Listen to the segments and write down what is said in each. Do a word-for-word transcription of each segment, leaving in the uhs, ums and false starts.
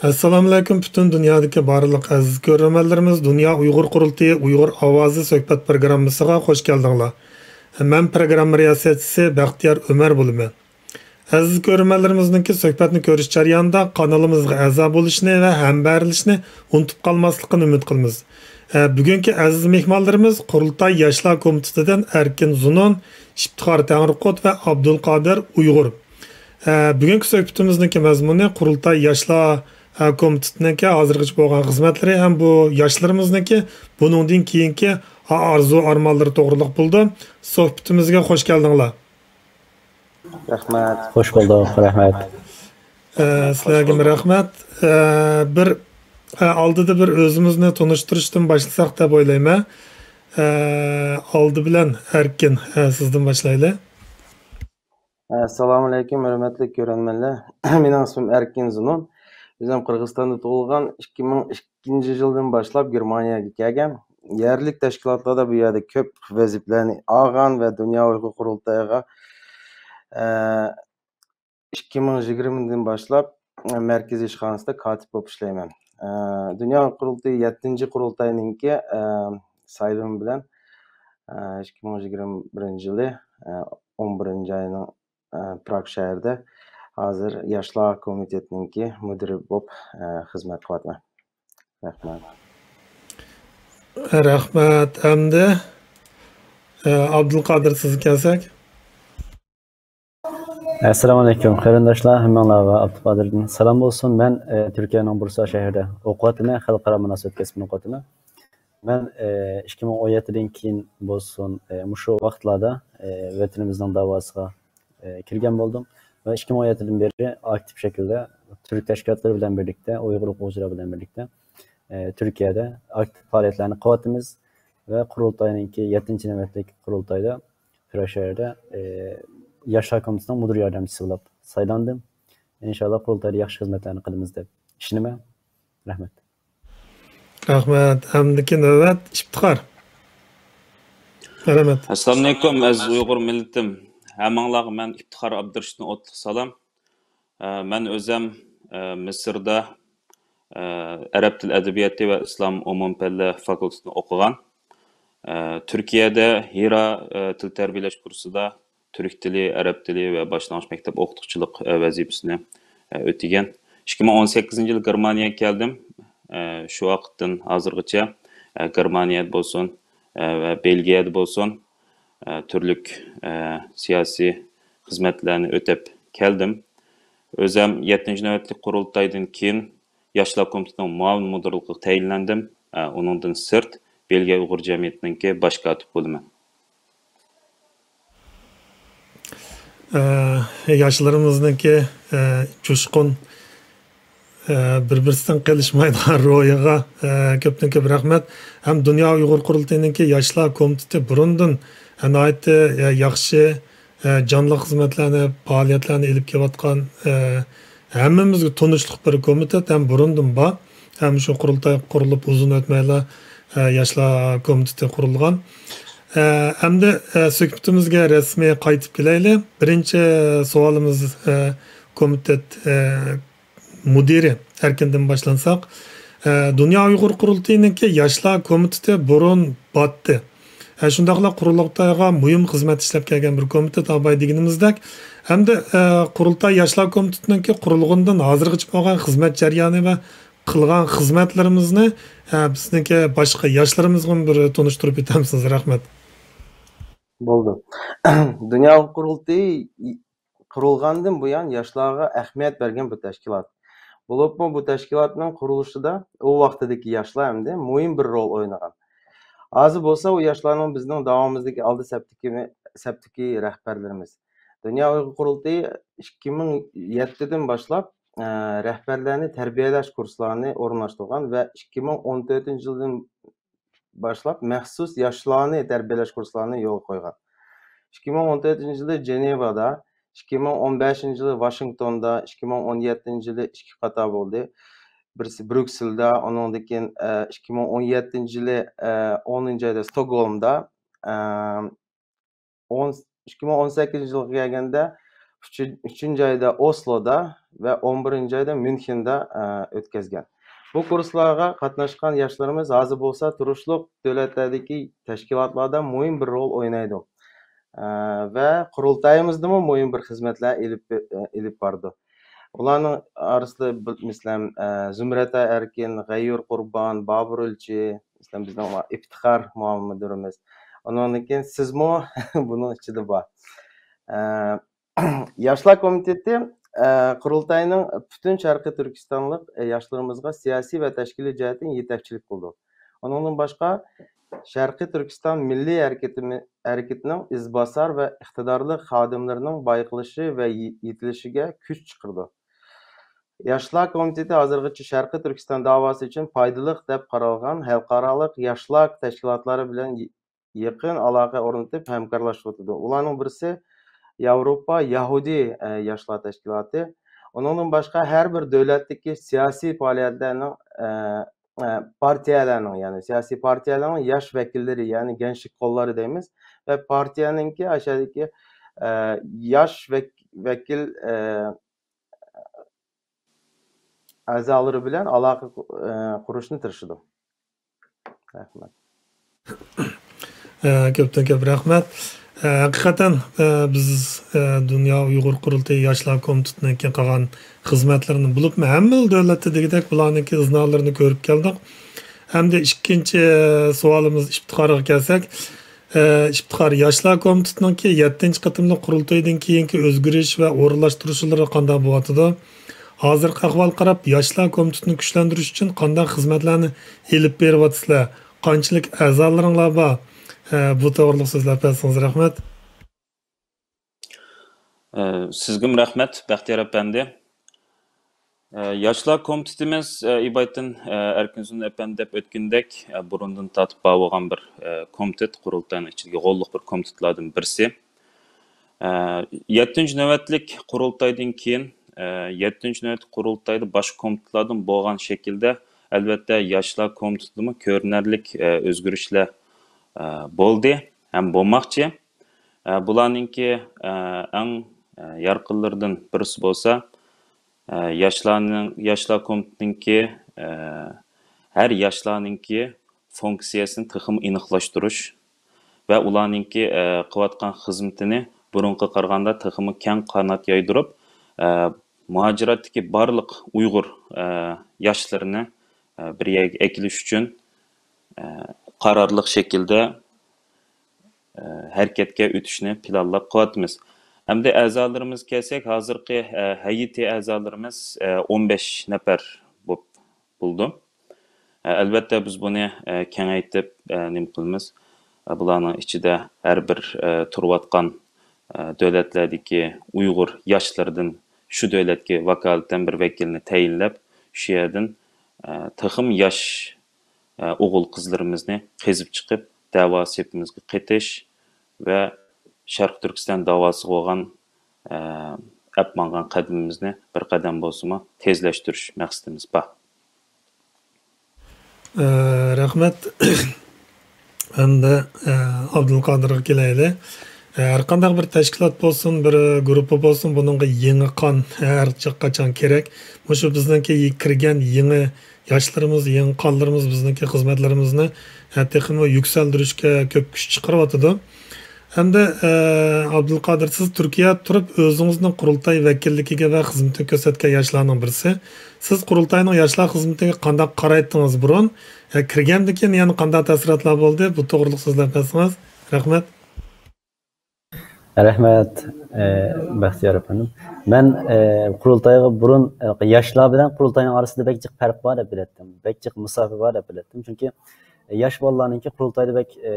ئەسسالامۇئەلەيكۇم، پۈتۈن دۇنيادىكى بارلىق ئەزىز كۆرۈرمەنلىرىمىز، دۇنيا ئۇيغۇر قۇرۇلتىيى ئۇيغۇر ئاۋازى سۆھبەت پروگراممىسىغا خوش كەلدىڭلار. مەن پروگرامما رىياسەتچىسى بەختىيار ئۆمەر بولىمەن. ئەزىز كۆرۈرمەنلىرىمىزنىڭكى سۆھبەتنى كۆرۈش جەريانىدا قانىلىمىزغا ئەزا بولۇشنى ۋە ھەمبەھىرلىشىشنى ئۇنتۇپ قالماسلىقىنى ئۈمىد قىلىمىز. ئە، بۈگۈنكى ئەزىز مېھمانلىرىمىز قۇرۇلتاي ياشلار كومىتېتىدىن ئەركىن زۇنۇن، ئىپتىخار تەڭرىقۇت ۋە ئابدۇلقادىر ئۇيغۇر. ئە، بۈگۈنكى سۆھبىتىمىزنىڭكى مەزمۇنى قۇرۇلتاي ياشلار، ئە، كومىتېتىنىڭكى ھازىرغىچە بولغان خىزمەتلىرى ھەم بۇ ياشلىرىمىزنىڭكى بۇنىڭدىن كېيىنكى ئارزۇ ئارمانلىرى توغرىلىق بولىدۇ. سۆھبىتىمىزگە خوش كەلدىڭلار. رەھمەت. خوش بولدۇق، رەھمەت. ئە، سىلەرگىمۇ رەھمەت. ئە، بىر، ئە، ئالدىدا بىر ئۆزىمىزنى تونۇشتۇرۇشتىن باشلىساق دەپ ئويلايمەن. ئە، ئالدى بىلەن ئەركىن، ئە، سىزدىن باشلايلى. ئەسسالامۇئەلەيكۇم، ھۆرمەتلىك كۆرۈرمەنلەر. مېنىڭ ئىسمىم ئەركىن زۇنۇن. ئۆزۈم قىرغىزىستاندا تۇغۇلغان، ئىككى مىڭ ئىككىنچى يىلدىن باشلاپ گېرمانىيەگە كەلگەن. يەرلىك تەشكىلاتلاردا بۇ يەردە كۆپ ۋەزىپىلەرنى ئالغان ۋە دۇنيا ئۇيغۇر قۇرۇلتىيىغا، ئە، ئىككى مىڭ يىگىرمىدىن باشلاپ، ئە، مەركىزىي ئىشخانىسىدا كاتىپ بولۇپ ئىشلەيمەن. ئە، دۇنيا ئۇيغۇر قۇرۇلتىيى يەتتىنچى قۇرۇلتاينىڭكى، ئە، سايلىمى بىلەن، ئە، ئىككى مىڭ يىگىرمە بىرىنچى يىلى، ئە، ئون بىرىنچى ئاينىڭ، ئە، پراگ شەھىرىدە ھازىر ياشلار كومىتېتىنىڭكى مۇدىرى بولۇپ، ئە، خىزمەت قىلىۋاتىمەن. رەھمەت. رەھمەت. ئەمدى، ئە، ئابدۇلقادىر، سىزگە كەلسەك. ئەسسالامۇئەلەيكۇم، قېرىنداشلار، ھەممىڭلارغا ئابدۇقادىردىن سالام بولسۇن. مەن، ئە، تۈركىيەنىڭ بۇرسا شەھىرىدە ئوقۇۋاتىمەن، خەلقئارا مۇناسىۋەت كەسپىنى ئوقۇۋاتىمەن. مەن، ئە، ئىككى مىڭ ئون يەتتىدىن كېيىن بولسۇن، ئە، مۇشۇ ۋاقىتلاردا، ئە، ۋەتىنىمىزنىڭ داۋاسىغا، ئە، كىرگەن بولدۇم ۋە ئىككى مىڭ ئون يەتتىدىن بېرى ئاكتىپ شەكىلدە تۈرك تەشكىلاتلىرى بىلەن بىرلىكتە، ئۇيغۇر ئوقۇغۇچىلار بىلەن بىرلىكتە، ئە، تۈركىيەدە ئاكتىپ پائالىيەتلەرنى قىلىۋاتىمىز ۋە قۇرۇلتاينىڭكى يەتتىنچى نۆۋەتلىك قۇرۇلتايدا پراگ شەھىرىدە، ئى، ياشلار كومىتېتىنىڭ مۇدىر ياردەمچىسى بولۇپ سايلاندىم. ئىنشاللا قۇرۇلتايدا ياخشى خىزمەتلەرنى قىلىمىز دەپ ئىشىنىمەن. رەھمەت. رەھمەت. ئەمدىكى نۆۋەت ئىپتىخار. رەھمەت. ئەسسالامۇئەلەيكۇم، ئەزىز ئۇيغۇر مىللىتىم. ھەممىڭلارغا مەن ئىپتىخار ئابدۇرېشىتتىن ئوتلۇق سالام. ئە، مەن ئۆزەم، ئە، مىسىردا، ئە، ئەرەب تىل ئەدەبىياتى ۋە ئىسلام ئومۇمىي پەنلەر فاكۇلتېتىنى ئوقۇغان. ئە، تۈركىيەدە ھىرا، ئە، تىل تەربىيەلەش كۇرسىدا تۈرك تىلى، ئەرەب تىلى ۋە باشلانغۇچ مەكتەپ ئوقۇتقۇچىلىق، ئە، ۋەزىپىسىنى، ئە، ئۆتىگەن. ئىككى مىڭ ئون سەككىزىنچى يىلى گېرمانىيەگە كەلدىم. ئە، شۇ ۋاقىتتىن ھازىرغىچە، ئە، گېرمانىيەدە بولسۇن، ئە، ۋە بېلگىيەدە بولسۇن، ئە، تۈرلۈك، ئە، سىياسىي خىزمەتلەرنى ئۆتەپ كەلدىم. ئۆزەم يەتتىنچى نۆۋەتلىك قۇرۇلتايدىن كېيىن ياشلار كومىتېتىنىڭ مۇئاۋىن مۇدىرلىقىغا تەيىنلەندىم. ئە، ئۇنىڭدىن سىرت، بېلگىيە ئۇيغۇر جەمئىيىتىنىڭكى باش كاتىپى بولىمەن. ئە، ياشلىرىمىزنىڭكى، ئە، جۇشقۇن، ئە، بىر-بىرسىدىن قېلىشمايدىغان روھىغا، ئە، كۆپتىن كۆپ رەھمەت. ھەم دۇنيا ئۇيغۇر قۇرۇلتىيىنىڭكى ياشلار كومىتېتى بۇرۇندىن، ئە، ناھايىتى، ئە، ياخشى، ئە، جانلىق خىزمەتلەرنى، پائالىيەتلەرنى ئېلىپ كېلىۋاتقان، ئە، ھەممىمىزگە تونۇشلۇق بىر كومىتېت ھەم بۇرۇندىن بار. ھەم شۇ قۇرۇلتاي قۇرۇلۇپ ئۇزۇن ئۆتمەيلا، ئە، ياشلار كومىتېتى قۇرۇلغان. ئە، ئەمدى، ئە، سۆھبىتىمىزگە رەسمىي قايتىپ كېلەيلى. بىرىنچى سوئالىمىز، ئە، كومىتېت، ئە، مۇدىرى ئەركىندىن باشلانساق، ئە، دۇنيا ئۇيغۇر قۇرۇلتىيىنىڭكى ياشلار كومىتېتى بۇرۇن باتتى. ئە، شۇنداقلا قۇرۇلتايغا مۇھىم خىزمەت ئىشلەپ كەلگەن بىر كومىتېت ئاباي دېگىنىمىزدەك. ئەمدى، ئە، قۇرۇلتاي ياشلار كومىتېتىنىڭكى قۇرۇلغىنىدىن ھازىرغىچە بولغان خىزمەت جەريانى ۋە قىلغان خىزمەتلىرىمىزنى، ئە، بىزنىڭكى باشقا ياشلىرىمىزغىمۇ بىر تونۇشتۇرۇپ ئۆتەمسىز؟ رەھمەت. بولدى. دۇنيا ئۇيغۇر قۇرۇلتىيى قۇرۇلغاندىن بۇيان ياشلارغا ئەھمىيەت بەرگەن بىر تەشكىلات. بولۇپمۇ بۇ تەشكىلاتنىڭ قۇرۇلۇشىدا ئۇ ۋاقتىدىكى ياشلار ئەمدى مۇھىم بىر رول ئوينىغان. ھازىر بولسا ئۇ ياشلارنىڭ بىزنىڭ داۋامىمىزدىكى ئالدى سەپتىكى، سەپتىكى رەھبەرلىرىمىز. دۇنيا ئۇيغۇر قۇرۇلتىيى ئىككى مىڭ يەتتىدىن باشلاپ، ئە، رەھبەرلەرنى تەربىيەلەش كۇرسلارنى ئورۇنلاشتۇرغان ۋە ئىككى مىڭ ئون تۆتىنچى يىلدىن باشلاپ مەخسۇس ياشلارنى تەربىيەلەش كۇرسلارنى يولغا قويغان. ئىككى مىڭ ئون تۆتىنچى يىلى جېنېۋادا، ئىككى مىڭ ئون بەشىنچى يىلى ۋاشىنگتوندا، ئىككى مىڭ ئون يەتتىنچى يىلى ئىككى قاتار بولدى. بىرسى بريۇكسېلدا، ئۇنىڭدىن كېيىن، ئە، ئىككى مىڭ ئون يەتتىنچى يىلى، ئە، ئونىنچى ئايدا ستوكگولمدا، ئە، ئون، ئىككى مىڭ ئون سەككىزىنچى يىلغا كەلگەندە ئۈچىنچى ئايدا ئوسلودا ۋە ئون بىرىنچى ئايدا ميۇنخېندا، ئە، ئۆتكەزگەن. بۇ كۇرسلارغا قاتناشقان ياشلىرىمىز ھازىر بولسا تۇرۇشلۇق دۆلەتلەردىكى تەشكىلاتلاردا مۇھىم بىر رول ئوينايدۇ. ئە، ۋە قۇرۇلتايىمىزدىمۇ مۇھىم بىر خىزمەتلەر ئېلىپ، ئېلىپ بارىدۇ. ئۇلارنىڭ ئارىسىدا بىل-، مىسلەن، ئە، زۇمرەت ئەركىن، غەييۇر قۇربان، بابۇر ئۈلچى، مىسلەن، بىزنىڭ ئىپتىخار مۇئاۋىن مۇدىرىمىز. ئۇنىڭدىن كېيىن سىزمۇ بۇنىڭ ئىچىدە بار. ئە، ياشلار كومىتېتى، ئە، قۇرۇلتاينىڭ پۈتۈن شەرقىي تۈركىستانلىق، ئە، ياشلىرىمىزغا سىياسىي ۋە تەشكىلىي جەھەتتىن يېتەكچىلىك قىلىدۇ. ئۇنىڭدىن باشقا، شەرقىي تۈركىستان مىللىي ھەرىكىتىمى-، ھەرىكىتىنىڭ ئىزباسار ۋە ئىقتىدارلىق خادىملىرىنىڭ بايقىلىشى ۋە يېتىلىشىگە كۈچ چىقىرىدۇ. ياشلار كومىتېتى ھازىرغىچە شەرقىي تۈركىستان داۋاسى ئۈچۈن پايدىلىق دەپ قارالغان خەلقئارالىق ياشلار تەشكىلاتلىرى بىلەن يېقىن ئالاقە ئورنىتىپ ھەمكارلاشىۋاتىدۇ. ئۇلارنىڭ بىرسى ياۋروپا يەھۇدىي، ئە، ياشلار تەشكىلاتى. ئۇنىڭدىن باشقا ھەر بىر دۆلەتتىكى سىياسىي پائالىيەتلەرنىڭ، ئە، ئە، پارتىيەلەرنىڭ، يەنى سىياسىي پارتىيەلەرنىڭ ياش ۋەكىللىرى، يەنى گەنشلىك قوللىرى دەيمىز. ۋە پارتىيەنىڭكى ئاشۇ يەردىكى، ئە، ياش ۋەك-، ۋەكىل، ئە، ئەزالىرى بىلەن ئالاقە، ئە، قۇرۇشنى تىرىشىدۇ. رەھمەت. ئە، كۆپتىن كۆپ رەھمەت. ئە، ھەقىقەتەن، ئە، بىز، ئە، دۇنيا ئۇيغۇر قۇرۇلتىيى ياشلار كومىتېتىنىڭكى قىلغان خىزمەتلىرىنى بولۇپمۇ ھەممىلا دۆلەتتە دېگۈدەك بۇلارنىڭكى ئىزنالىرىنى كۆرۈپ كەلدۇق. ھەمدە ئىككىنچى سوئالىمىز ئىپتىخارغا كەلسەك، ئە، ئىپتىخار، ياشلار كومىتېتىنىڭكى يەتتىنچى قېتىملىق قۇرۇلتايدىن كېيىنكى ئۆزگىرىش ۋە ئورۇنلاشتۇرۇشلىرى قانداق بولۇۋاتىدۇ؟ ھازىرقى ئەھۋالغا قاراپ، ياشلار كومىتېتىنى كۈچلەندۈرۈش ئۈچۈن قانداق خىزمەتلەرنى ئېلىپ بېرىۋاتىسىلەر؟ قانچىلىك ئەزالىرىڭلار بار؟ ئە، بۇ توغرىلىق سۆزلەپ بەرسىڭىز رەھمەت. ئە، سىزگىمۇ رەھمەت، بەختىيار ئەپەندى. ئە، ياشلار كومىتېتىمىز، ئە، ئىبايىتىن، ئە، ئەركىنزۇن ئەپەندى دەپ ئۆتكىنىدەك، ئە، بۇرۇندىن تارتىپ بار بولغان بىر، ئە، كومىتېت، قۇرۇلتاينىڭ ئىچىدىكى غوللۇق بىر كومىتېتلاردىن بىرسى. ئە، يەتتىنچى نۆۋەتلىك قۇرۇلتايدىن كېيىن، ئە، يەتتىنچى نۆۋەتلىك قۇرۇلتايدا باشقا كومىتېتلاردىن بولغان شەكىلدە، ئەلۋەتتە، ياشلار كومىتېتىدىمۇ كۆرۈنەرلىك، ئە، ئۆزگىرىشلەر، ئە، بولدى ھەم بولماقچى. ئە، بۇلارنىڭكى، ئە، ئەڭ، ئە، يارقىنلىرىدىن بىرسى بولسا، ئە، ياشلارنىڭ، ياشلار كومىتېتىنىڭكى، ئە، ھەر ياشلارنىڭكى فۇنكسىيەسىنى تېخىمۇ ئېنىقلاشتۇرۇش ۋە ئۇلارنىڭكى، ئە، قىلىۋاتقان خىزمىتىنى بۇرۇنقىغا قارىغاندا تېخىمۇ كەڭ قانات يايدۇرۇپ، ئە، مۇھاجىرەتتىكى بارلىق ئۇيغۇر، ئە، ياشلىرىنى، ئە، بىر يەرگە ئەكېلىش ئۈچۈن، ئە، قارارلىق شەكىلدە، ئە، ھەرىكەتكە ئۆتۈشنى پىلانلاپ قىلىۋاتىمىز. ئەمدى ئەزالىرىمىزغا كەلسەك، ھازىرقى، ئە، ھەيئىتى ئەزالىرىمىز، ئە، ئون بەش نەپەر بولۇپ بولىدۇ. ئە، ئەلۋەتتە، بىز بۇنى، ئە، كېڭەيتىپ، ئە، نېمە قىلىمىز؟ ئە، بۇلارنىڭ ئىچىدە ھەر بىر، ئە، تۇرۇۋاتقان، ئە، دۆلەتلەردىكى ئۇيغۇر ياشلىرىدىن شۇ دۆلەتكە ۋاكالىتەن بىر ۋەكىلنى تەيىنلەپ، شۇ يەردىن، ئە، تېخىمۇ ياش، ئە، ئوغۇل-قىزلىرىمىزنى قېزىپ چىقىپ، دەۋا سېپىمىزگە قېتىش ۋە شەرقىي تۈركىستان داۋاسىغا بولغان، ئە، ئەپ ماڭغان قەدىمىمىزنى بىر قەدەم بولسىمۇ تېزلەشتۈرۈش مەقسىتىمىز بار. ئە، رەھمەت. ئەمدى، ئە، ئابدۇلقادىرغا كېلەيلى. ئە، ھەر قانداق بىر تەشكىلات بولسۇن، بىر گۇرۇپپا بولسۇن، بۇنىڭغا يېڭى قان ھەر قاچان كېرەك. مۇشۇ بىزنىڭكى يى-، كىرگەن يېڭى ياشلىرىمىز، يېڭى قانلىرىمىز بىزنىڭكى خىزمەتلىرىمىزنى، ئە، تېخىمۇ يۈكسەلدۈرۈشكە كۆپ كۈچ چىقىرىۋاتىدۇ. ئەمدى، ئە، ئابدۇلقادىر، سىز تۈركىيەدە تۇرۇپ ئۆزىڭىزنىڭ قۇرۇلتاي ۋەكىللىكىگە ۋە خىزمىتىنى كۆرسەتكەن ياشلارنىڭ بىرسى. سىز قۇرۇلتاينىڭ ياشلار خىزمىتىگە قانداق قارايتتىڭىز بۇرۇن؟ ئە، كىرگەندىن كېيىن يەنە قانداق تەسىراتلار بولدى؟ بۇ توغرىلىق سۆزلەپ بەرسىڭىز. رەھمەت. رەھمەت، ئە، بەختىيار ئەپەندىم. مەن، ئە، قۇرۇلتايغا بۇرۇن، ئە، ياشلار بىلەن قۇرۇلتاينىڭ ئارىسىدا بەك جىق پەرق بار دەپ بىلەتتىم. بەك جىق مۇساپە بار دەپ بىلەتتىم. چۈنكى ياش بالىلارنىڭكى قۇرۇلتايدا بەك، ئە،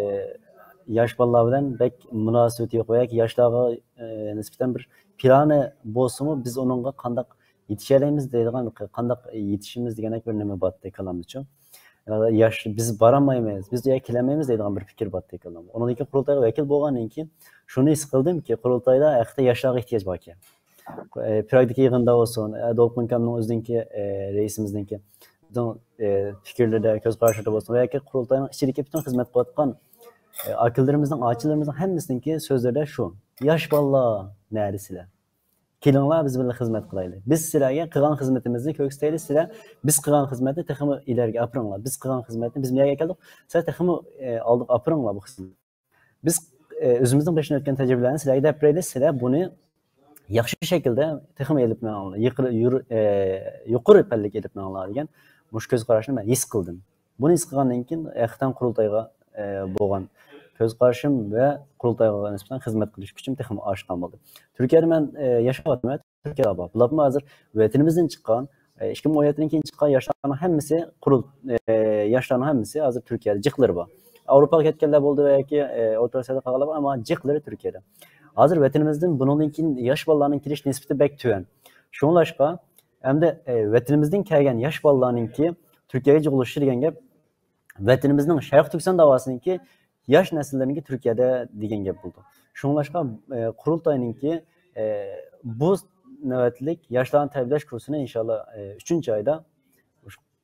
ياش بالىلار بىلەن بەك مۇناسىۋىتى يوق ۋە ياكى ياشلارغا، ئە، نىسبەتەن بىر پىلانى بولسىمۇ، بىز ئۇنىڭغا قانداق يېتىشەلەيمىز دەيدىغان، قانداق يېتىشىمىز دېگەندەك بىر نېمە بارتتى كاللامدىچۇ. ياش، بىز بارالمايمىز، بىز ئۇ يەرگە كېلەلمەيمىز دەيدىغان بىر پىكىر بارتتى كاللامدا. ئۇنىڭدىن كېيىن قۇرۇلتايغا ۋەكىل بولغاندىن كېيىن شۇنى ھېس قىلدىمكى، قۇرۇلتايدا ھەقىقەتەن ياشلارغا ئېھتىياج باركەن. ئە، پراگدىكى يىغىندا بولسۇن، ئە، دولقۇن ئاكامنىڭ ئۆزىنىڭكى، ئە، رەئىسىمىزنىڭكى، ئە، پىكىرلىرىدە، كۆز قاراشلىرىدا بولسۇن ۋە ياكى قۇرۇلتاينىڭ ئىچىدىكى پۈتۈن خىزمەت قىلىۋاتقان، ئە، ئاكىلىرىمىزنىڭ، ئاچىلىرىمىزنىڭ ھەممىسىنىڭكى سۆزلىرىدە شۇ، «ياش بالىلار، نەدىسىلەر؟» كېلىڭلار، بىز بىللە خىزمەت قىلايلى. بىز سىلەرگە قىلغان خىزمىتىمىزنى كۆرسىتەيلى، سىلەر بىز قىلغان خىزمەتنى تېخىمۇ ئىلگىرىگە ئاپىرىڭلار. بىز قىلغان خىزمەتنى، بىز نېمىگە كەلدۇق، سىلەر تېخىمۇ، ئە، ئالدىغا ئاپىرىڭلار بۇ خىزمەتنى. بىز، ئە، ئۆزىمىزنىڭ بېشىدىن ئۆتكەن تەجرىبىلەرنى سىلەرگە دەپ بېرەيلى، سىلەر بۇنى ياخشى شەكىلدە تېخىمۇ ئېلىپ مېڭىڭلار، يۇقىرى، يۇر-، ئە، يۇقىرى پەللىگە ئېلىپ مېڭىڭلار دېگەن مۇشۇ كۆز قاراشنى مەن ھېس قىلدىم. بۇنى ھېس قىلغاندىن كېيىن، ھەقىقەتەن قۇرۇلتايغا، ئە، بولغان كۆز قارىشىم ۋە قۇرۇلتايغا نىسبەتەن خىزمەت قىلىش كۈچۈم تېخىمۇ ئاشقان بولدى. تۈركىيەدە مەن، ئە، ياشاۋاتىمەن، تۈركىيەدە بار. بولۇپمۇ ھازىر ۋەتىنىمىزدىن چىققان، ئە، ئىككى مىڭ ئون يەتتىدىن كېيىن چىققان ياشلارنىڭ ھەممىسى قۇرۇل-، ئە، ياشلارنىڭ ھەممىسى ھازىر تۈركىيەدە جىقلىرى بار. ئاۋروپاغا كەتكەنلەر بولدى ۋە ياكى، ئە، ئوتتۇرا ئاسىيادا قالغانلار بار، ئەمما جىقلىرى تۈركىيەدە. ھازىر ۋەتىنىمىزدىن بۇنىڭدىن كېيىن ياش بالىلارنىڭ كېلىش نىسبىتى بەك تۆۋەن. شۇڭلاشقا، ئەمدى، ئە، ۋەتىنىمىزدىن كەلگەن ياش بالىلارنىڭكى تۈركىيەگە جۇغلىشىشى دېگەن گەپ ۋەتىنىمىزنىڭ شەرقىي تۈركىستان داۋاسىنىڭكى ياش نەسىللىرىنىڭكى تۈركىيەدە دېگەن گەپ بولىدۇ. شۇڭلاشقا، ئە، قۇرۇلتاينىڭكى، ئە، بۇ نۆۋەتلىك ياشلارنى تەربىيەلەش كۇرسىنى ئىنشاللا، ئە، ئۈچىنچى ئايدا،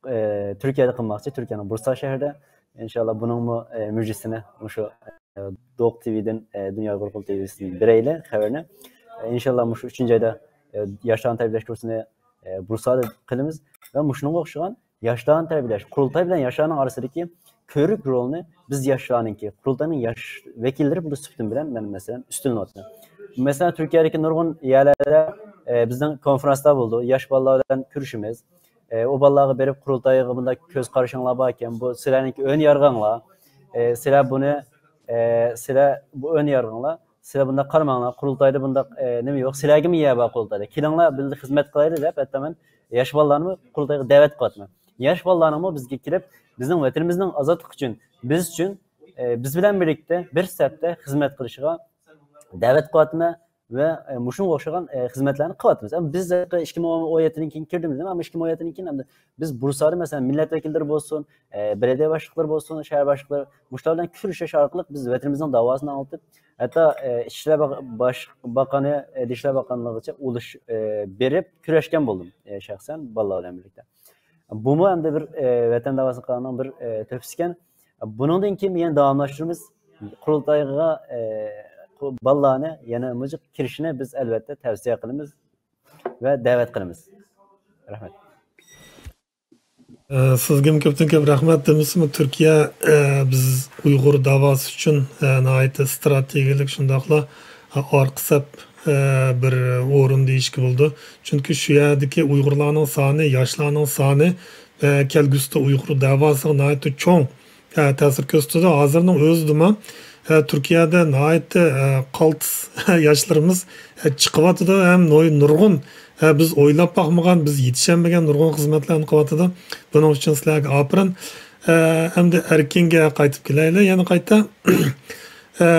ئە، تۈركىيەدە قىلماقچى، تۈركىيەنىڭ بۇرسا شەھىرىدە. ئىنشاللا بۇنىڭمۇ، ئە، مۈجدىسىنى مۇشۇ، ئە، دوق تىۋىدىن، ئە، دۇنيا ئۇيغۇر قۇرۇلتىيى تىۋىسىدىن بېرەيلى خەۋەرنى. ئە، ئىنشاللا مۇشۇ ئۈچىنچى ئايدا، ئە، ياشلارنى تەربىيەلەش كۇرسىنى، ئە، بۇرسادا قىلىمىز ۋە مۇشۇنىڭغا ئوخشىغان ياشلارنى تەربىيەلەش، قۇرۇلتاي بىلەن ياشلارنىڭ ئارىسىدىكى كۆۋرۈك رولنى بىز ياشلارنىڭكى، قۇرۇلتاينىڭ ياش ۋەكىللىرى بولۇش سۈپىتىم بىلەن مەن، مەسىلەن، ئۈستۈنلەۋاتىمەن. مەسىلەن، تۈركىيەدىكى نۇرغۇن يەرلەردە، ئە، بىزنىڭ كونفرانسلار بولىدۇ، ياش بالىلار بىلەن كۆرۈشىمىز. ئە، ئۇ بالىلارغا بېرىپ، قۇرۇلتايغا بۇنداق كۆز قارىشىڭلار باركەن، بۇ سىلەرنىڭكى ئۆن يارغاڭلار. ئە، سىلەر بۇنى، ئە، سىلەر بۇ ئۆن يارغاڭلار. سىلەر بۇنداق قارىماڭلار، قۇرۇلتايدا بۇنداق، ئە، نېمە يوق، سىلەرگىمۇ يەر بار قۇرۇلتايدا، كېلىڭلار، بىللە خىزمەت قىلايلى دەپ، ھەتتا مەن ياش بالىلارنىمۇ قۇرۇلتايغا دەۋەت قىلىۋاتىمەن. ياش بالىلارنىڭمۇ بىزگە كېلىپ، بىزنىڭ ۋەتىنىمىزنىڭ ئازادلىقى ئۈچۈن، بىز ئۈچۈن، ئە، بىز بىلەن بىرلىكتە بىر سەپتە خىزمەت قىلىشىغا دەۋەت قىلىۋاتىمەن ۋە، ئە، مۇشۇنىڭغا ئوخشىغان، ئە، خىزمەتلەرنى قىلىۋاتىمىز. ئەمما بىز ئىككى مىڭ ئون يەتتىدىن كېيىن كىردىمىز، ئەمما ئىككى مىڭ ئون يەتتىدىن كېيىن ئەمدى بىز بۇرسادا، مەسىلەن، مىللەت ۋەكىللىرى بولسۇن، ئە، بەلەدىيە باشلىقلىرى بولسۇن، شەھەر باشلىقلىرى، مۇشۇلار بىلەن كۆرۈشۈش ئارقىلىق بىز ۋەتىنىمىزنىڭ داۋاسىنى ئاڭلىتىپ، ھەتتا، ئە، ئىچكى ئىشلار باق-، باش-، باققانى، ئە، ئىچكى ئىشلار باققانلىقىغىچە ئۇلىش-، ئە، بېرىپ كۆرۈشكەن بولدۇم، ئە، شەخسەن بالىلار بىلەن بىرلىكتە. بۇمۇ ئەمدى بىر، ئە، ۋەتەن داۋاسىنى قىلغاننىڭ بىر، ئە، تۆھپىسى ئىكەن. بۇنىڭدىن كېيىن يەنە داۋاملاشتۇرىمىز. قۇرۇلتايغا، ئە، قۇ-، بالىلارنى يەنە مۇجۇق كىرىشىنى بىز ئەلۋەتتە تەۋسىيە قىلىمىز ۋە دەۋەت قىلىمىز. رەھمەت. ئە، سىزگىمۇ كۆپتىن كۆپ رەھمەت. دېمىسىمۇ تۈركىيە، ئە، بىز ئۇيغۇر داۋاسى ئۈچۈن، ئە، ناھايىتى ئىستراتېگىيەلىك شۇنداقلا، ئە، ئارقا سەپ، ئە، بىر ئورۇن دېيىشكە بولىدۇ. چۈنكى شۇ يەردىكى ئۇيغۇرلارنىڭ سانى، ياشلارنىڭ سانى، ئە، كەلگۈسىدە ئۇيغۇر داۋاسىغا ناھايىتى چوڭ، ئە، تەسىر كۆرسىتىدۇ. ھازىرنىڭ ئۆزىدىمۇ، ئە، تۈركىيەدە ناھايىتى، ئە، قالتىس ياشلىرىمىز، ئە، چىقىۋاتىدۇ ھەم نۇ-، نۇرغۇن، ئە، بىز ئويلاپ باقمىغان، بىز يېتىشەلمىگەن نۇرغۇن خىزمەتلەرنى قىلىۋاتىدۇ. بۇنىڭ ئۈچۈن سىلەرگە ئاپىرىن. ئە، ئەمدى ئەركىنگە قايتىپ كېلەيلى يەنە قايتا. ئە،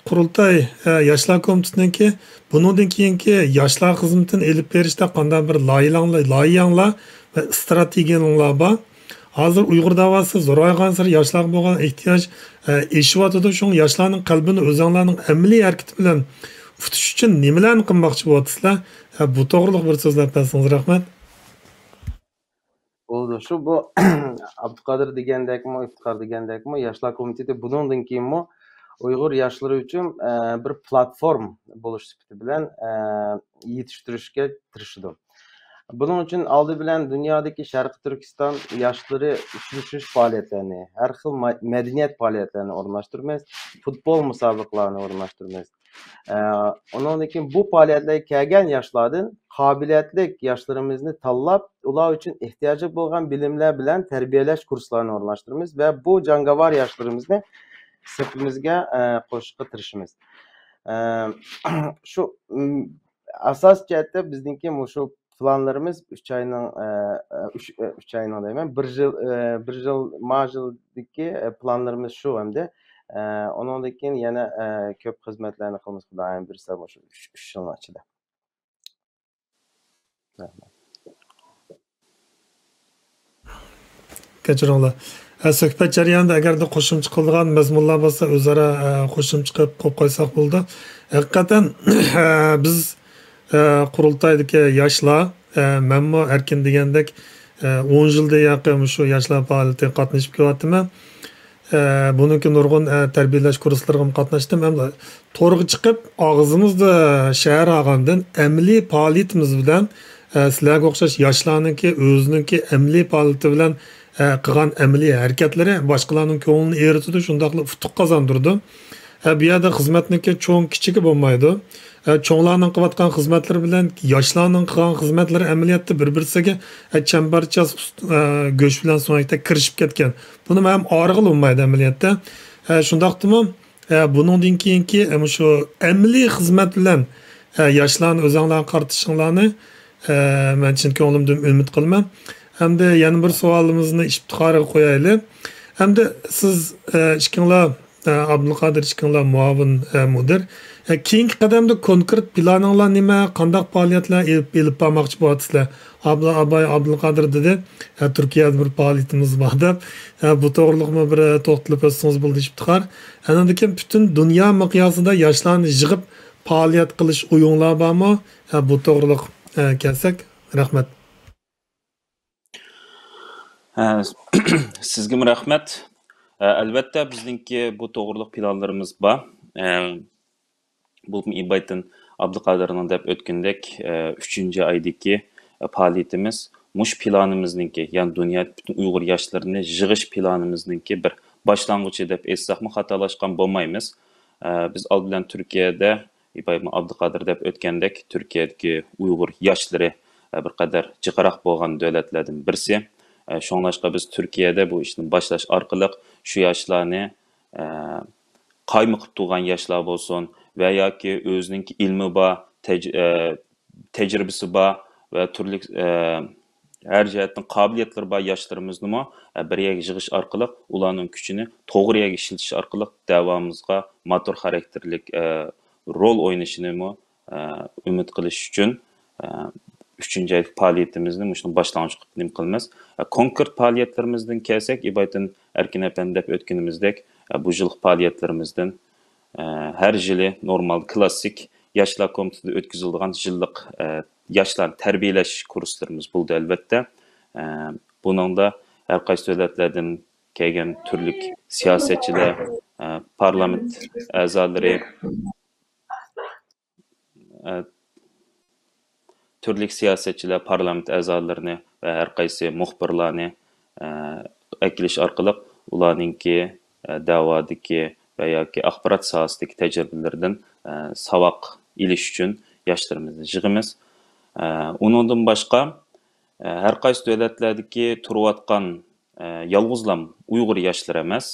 قۇرۇلتاي، ئە، ياشلار كومىتېتىنىڭكى بۇنىڭدىن كېيىنكى ياشلار خىزمىتىنى ئېلىپ بېرىشتا قانداق بىر لايىھەڭلار، لايىھەڭلار ۋە ئىستراتېگىيەڭلار بار؟ ھازىر ئۇيغۇر داۋاسى زورايغانسېرى ياشلارغا بولغان ئېھتىياج، ئە، ئېشىۋاتىدۇ. شۇڭا ياشلارنىڭ قەلبىنى ئۆزەڭلارنىڭ ئەمەلىي ھەرىكىتى بىلەن ئۇتۇش ئۈچۈن نېمىلەرنى قىلماقچى بولۇۋاتىسىلەر؟ ئە، بۇ توغرىلىق بىر سۆزلەپ بەرسىڭىز رەھمەت. بولىدۇ. شۇ بۇ ئابدۇقادىر دېگەندەكمۇ، ئىفتىخار دېگەندەكمۇ، ياشلار كومىتېتى بۇنىڭدىن كېيىنمۇ ئۇيغۇر ياشلىرى ئۈچۈن، ئە، بىر پلاتفورما بولۇش سۈپىتى بىلەن، ئە، يېتىشتۈرۈشكە تىرىشىدۇ. بۇنىڭ ئۈچۈن ئالدى بىلەن دۇنيادىكى شەرقىي تۈركىستان ياشلىرى ئۇچرىشىش پائالىيەتلىرىنى، ھەر خىل ما-، مەدەنىيەت پائالىيەتلىرىنى ئورۇنلاشتۇرىمىز، پۇتبول مۇسابىقىلىرىنى ئورۇنلاشتۇرىمىز. ئە، ئۇنىڭدىن كېيىن بۇ پائالىيەتلەرگە كەلگەن ياشلاردىن قابىلىيەتلىك ياشلىرىمىزنى تاللاپ، ئۇلار ئۈچۈن ئېھتىياجلىق بولغان بىلىملەر بىلەن تەربىيەلەش كۇرسلىرىنى ئورۇنلاشتۇرىمىز ۋە بۇ جاڭگاۋار ياشلىرىمىزنى سېپىمىزگە، ئە، قوشۇشقا تىرىشىمىز. ئە، شۇ، م، ئاساسىي جەھەتتە بىزنىڭكى مۇشۇ پىلانلىرىمىز ئۈچ ئاينىڭ، ئە، ئە، ئۈچ، ئە، ئۈچ ئاينىڭ دەيمەن، بىر يىل، ئە، بىر يىل، ما يىلدىكى، ئە، پىلانلىرىمىز شۇ ئەمدى. ئە، ئۇنىڭدىن كېيىن يەنە، ئە، كۆپ خىزمەتلەرنى قىلىمىز، خۇدايىم بۇيرۇسا، مۇشۇ ئۈچ، ئۈچ يىلنىڭ ئىچىدە. رەھمەت. كەچۈرۈڭلار. ئە، سۆھبەت جەريانىدا ئەگەردە قوشۇمچە قىلىدىغان مەزمۇنلار بولسا، ئۆزئارا، ئە، قوشۇمچە قىلىپ قويۇپ قويساق بولىدۇ. ھەقىقەتەن، ئە، بىز، ئە، قۇرۇلتايدىكى ياشلار، ئە، مەنمۇ ئەركىن دېگەندەك، ئە، ئون يىلدىن يېقىن شۇ ياشلار پائالىيىتىگە قاتنىشىپ كېلىۋاتىمەن. ئە، بۇنىڭكى نۇرغۇن، ئە، تەربىيەلەش كۇرسلىرىغىمۇ قاتناشتىم. ھەم تورغا چىقىپ، ئاغزىمىزدا شەھەر ئالغاندىن ئەمەلىي پائالىيىتىمىز بىلەن، ئە، سىلەرگە ئوخشاش ياشلارنىڭكى ئۆزىنىڭكى ئەمەلىي پائالىيىتى بىلەن، ئە، قىلغان ئەمەلىي ھەرىكەتلىرى باشقىلارنىڭ كۆڭلىنى ئېرىتىدۇ، شۇنداقلا ئۇتۇق قازاندۇرىدۇ. ئە، بۇ يەردە خىزمەتنىڭكى چوڭ كىچىكى بولمايدۇ. ئە، چوڭلارنىڭ قىلىۋاتقان خىزمەتلىرى بىلەن ياشلارنىڭ قىلغان خىزمەتلىرى ئەمەلىيەتتە بىر-بىرسىگە، ئە، چەمبەرچاس ئۈست-، ئە، گۆش بىلەن سۆڭەكتەك كىرىشىپ كەتكەن. بۇنىمۇ ھەم ئايرىغىلى بولمايدۇ ئەمەلىيەتتە. ئە، شۇنداقتىمۇ، ئە، بۇنىڭدىن كېيىنكى، ئە، مۇشۇ ئەمەلىي خىزمەت بىلەن، ئە، ياشلارنى ئۆزۈڭلارنى قارىتىشىڭلارنى، ئە، مەن چىن كۆڭلۈمدىن ئۈمىد قىلىمەن. ھەمدە يەنە بىر سوئالىمىزنى ئىپتىخارغا قويايلى. ھەمدە سىز، ئە، ئىككىڭلار، ئە، ئابدۇلقادىر ئىككىڭلار مۇئاۋىن، ئە، مۇدىر. ئە، كېيىنكى قەدەمدە كونكرېت پىلانىڭلار نېمە؟ قانداق پائالىيەتلەر ئېلىپ، ئېلىپ بارماقچى بولۇۋاتىسىلەر؟ ئابلا-، ئاباي ئابدۇلقادىر دېدى، ئە، تۈركىيەدە بىر پائالىيىتىمىز بار دەپ. ئە، بۇ توغرىلىقمۇ بىر، ئە، توختىلىپ ئۆتسىڭىز بولىدۇ، ئىپتىخار. ئاندىن كېيىن پۈتۈن دۇنيا مىقياسىدا ياشلارنى يىغىپ پائالىيەت قىلىش ئويۇڭلار بارمۇ؟ ئە، بۇ توغرىلىق، ئە، كەلسەك. رەھمەت. ھە، سىزگىمۇ رەھمەت. ھە، ئەلۋەتتە، بىزنىڭكى بۇ توغرىلىق پىلانلىرىمىز بار. ھە، بولۇپمۇ ئىبايتىن ئابدۇقادىرنىڭ دەپ ئۆتكىنىدەك، ھە، ئۈچىنچى ئايدىكى، ھە، پائالىيىتىمىز مۇشۇ پىلانىمىزنىڭكى، يەنى دۇنيا پۈتۈن ئۇيغۇر ياشلىرىنى يىغىش پىلانىمىزنىڭكى بىر باشلانغۇچى دەپ ئېيتساقمۇ خاتالاشقان بولمايمىز. ھە، بىز ئالدى بىلەن تۈركىيەدە ئىبراھىم ئابدۇقادىر دەپ ئۆتكەندەك، تۈركىيەدىكى ئۇيغۇر ياشلىرى، ئە، بىر قەدەر جىقراق بولغان دۆلەتلەردىن بىرسى. ئە، شۇڭلاشقا بىز تۈركىيەدە بۇ ئىشنى باشلاش ئارقىلىق شۇ ياشلارنى، ئە، قايمۇقۇپ تۇرغان ياشلار بولسۇن ۋە ياكى ئۆزىنىڭكى ئىلمى بار، تەج-، ئە، تەجرىبىسى بار ۋە تۈرلۈك، ئە، ھەر جەھەتتىن قابىلىيەتلىرى بار ياشلىرىمىزنىمۇ، ئە، بىر يەرگە يىغىش ئارقىلىق ئۇلارنىڭ كۈچىنى توغرا يەرگە ئىشلىتىش ئارقىلىق دەۋامىزغا ماتور خاراكتېرلىك، ئە، رول ئوينىشىنىمۇ، ئە، ئۈمىد قىلىش ئۈچۈن، ئە، ئۈچىنچى ئايلىق پائالىيىتىمىزنى مۇشۇنىڭ باشلانغۇچ قىلىپ نېمە قىلىمىز. ئە، كونكرېت پائالىيەتلىرىمىزدىن كەلسەك، ئىبايتىن ئەركىن ئەپەندى دەپ ئۆتكىنىمىزدەك، ئە، بۇ يىلقى پائالىيەتلىرىمىزدىن، ئە، ھەر يىلى نورمال كلاسسىك ياشلار كومىتېتىدا ئۆتكۈزۈلىدىغان يىللىق، ئە، ياشلارنى تەربىيەلەش كۇرسلىرىمىز بولىدۇ، ئەلۋەتتە. ئە، بۇنىڭدا ھەر قايسى دۆلەتلەردىن كەلگەن تۈرلۈك سىياسەتچىلەر، ئە، پارلامېنت ئەزالىرى، ئە، تۈرلۈك سىياسەتچىلەر، پارلامېنت ئەزالىرىنى ۋە ھەر قايسى مۇخبىرلارنى، ئە، ئەكېلىش ئارقىلىق ئۇلارنىڭكى، ئە، دەۋادىكى ۋە ياكى ئاخبارات ساھەسىدىكى تەجرىبىلىرىدىن، ئە، ساۋاق ئېلىش ئۈچۈن ياشلىرىمىزنى يىغىمىز. ئە، ئۇنىڭدىن باشقا، ئە، ھەر قايسى دۆلەتلەردىكى تۇرۇۋاتقان، ئە، يالغۇزلام ئۇيغۇر ياشلىرى ئەمەس،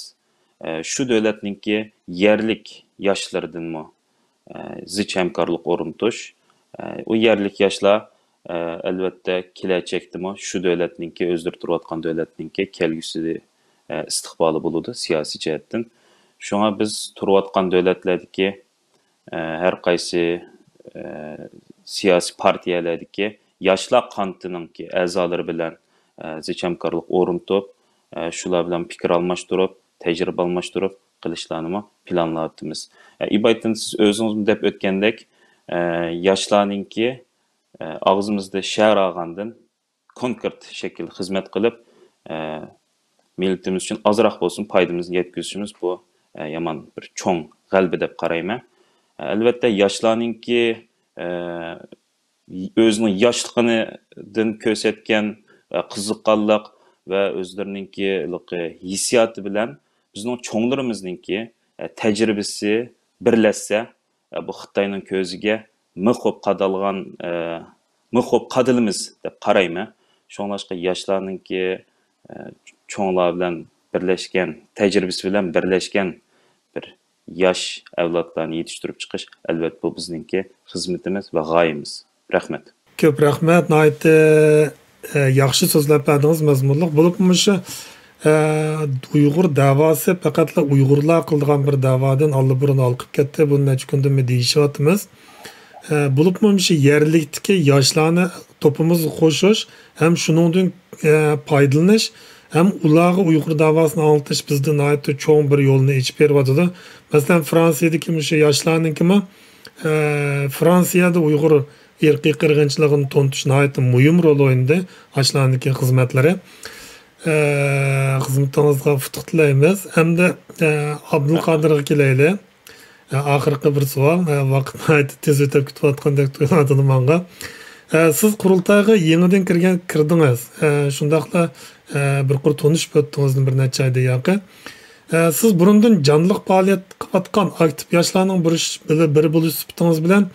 ئە، شۇ دۆلەتنىڭكى يەرلىك ياشلىرىدىنمۇ، ئە، زىچ ھەمكارلىق ئورنىتىش. ئە، ئۇ يەرلىك ياشلار، ئە، ئەلۋەتتە، كېلەچەكتىمۇ شۇ دۆلەتنىڭكى، ئۆزلىرى تۇرۇۋاتقان دۆلەتنىڭكى كەلگۈسى، ئە، ئىستىقبالى بولىدۇ سىياسىي جەھەتتىن. شۇڭا بىز تۇرۇۋاتقان دۆلەتلەردىكى، ئە، ھەر قايسى، ئە، سىياسىي پارتىيەلەردىكى ياشلار قانىتىنىڭكى ئەزالىرى بىلەن، ئە، زىچ ھەمكارلىق ئورنىتىپ، ئە، شۇلار بىلەن پىكىر ئالماشتۇرۇپ، تەجرىبە ئالماشتۇرۇپ قىلىشلارنىمۇ پىلانلاۋاتىمىز. ئە، ئىبايتىن سىز ئۆزىڭىزمۇ دەپ ئۆتكەندەك، ئە، ياشلارنىڭكى، ئە، ئاغزىمىزدا شەھەر ئالغاندىن كونكرېت شەكىلدە خىزمەت قىلىپ، ئە، مىللىتىمىز ئۈچۈن ئازراق بولسۇن پايدىمىزنى يەتكۈزۈشىمىز بۇ، ئە، يامان بىر چوڭ غەلىبە دەپ قارايمەن. ئە، ئەلۋەتتە، ياشلارنىڭكى، ئە، ئۆزىنىڭ ياشلىقىدىن كۆرسەتكەن، ئە، قىزىققانلىق ۋە ئۆزلىرىنىڭكى ھېلىقى ھېسسىياتى بىلەن بىزنىڭ چوڭلىرىمىزنىڭكى، ئە، تەجرىبىسى بىرلەشسە، ئە، بۇ خىتاينىڭ كۆزىگە مىخ بولۇپ قادالغان، ئە، مىخ بولۇپ قادىلىمىز دەپ قارايمەن. شۇڭلاشقا ياشلارنىڭكى، ئە، چوڭلار بىلەن بىرلەشكەن، تەجرىبىسى بىلەن بىرلەشكەن بىر ياش ئەۋلادلارنى يېتىشتۈرۈپ چىقىش، ئەلۋەتتە، بۇ بىزنىڭكى خىزمىتىمىز ۋە غايىمىز. رەھمەت. كۆپ رەھمەت، ناھايىتى، ئە، ياخشى سۆزلەپ بەردىڭىز، مەزمۇنلۇق. بولۇپمۇ مۇشۇ، ئە، ئۇيغۇر دەۋاسى پەقەتلا ئۇيغۇرلار قىلىدىغان بىر دەۋادىن ئاللىبۇرۇن ھالقىپ كەتتى، بۇنى نەچچە كۈندىن بېرى دېيىشىۋاتىمىز. ئە، بولۇپمۇ مۇشۇ يەرلىكتىكى ياشلارنى توپىمىزغا قوشۇش ھەم شۇنىڭدىن، ئە، پايدىلىنىش ھەم ئۇلارغا ئۇيغۇر دەۋاسىنى ئاڭلىتىش بىزدە ناھايىتى چوڭ بىر يولنى ئېچىپ بېرىۋاتىدۇ. مەسىلەن، فرانسىيەدىكى مۇشۇ ياشلارنىڭكىمۇ، ئە، فرانسىيەدە ئۇيغۇر ئىرقىي قىرغىنچىلىقىنى تونۇتۇش ناھايىتى مۇھىم رول ئوينىدى، ئاشۇلارنىڭكى خىزمەتلىرى. ئە، خىزمىتىڭىزغا ئۇتۇق تىلەيمىز. ئەمدى، ئە، ئابدۇلقادىرغا كېلەيلى. ئە، ئاخىرقى بىر سوئال. ئە، ۋاقىت ناھايىتى تېز ئۆتۈپ كېتىۋاتقاندەك تۇيۇلاتىدۇ ماڭا. ئە، سىز قۇرۇلتايغا يېڭىدىن كىرگەن، كىردىڭىز. ئە، شۇنداقلا، ئە، بىر قۇر تونۇشۇپ ئۆتتىڭىز بىر نەچچە ئايدىن ياقى. ئە، سىز بۇرۇندىن جانلىق پائالىيەت قىلىۋاتقان ئاكتىپ ياشلارنىڭ بىر، بىرى بولۇش سۈپىتىڭىز بىلەن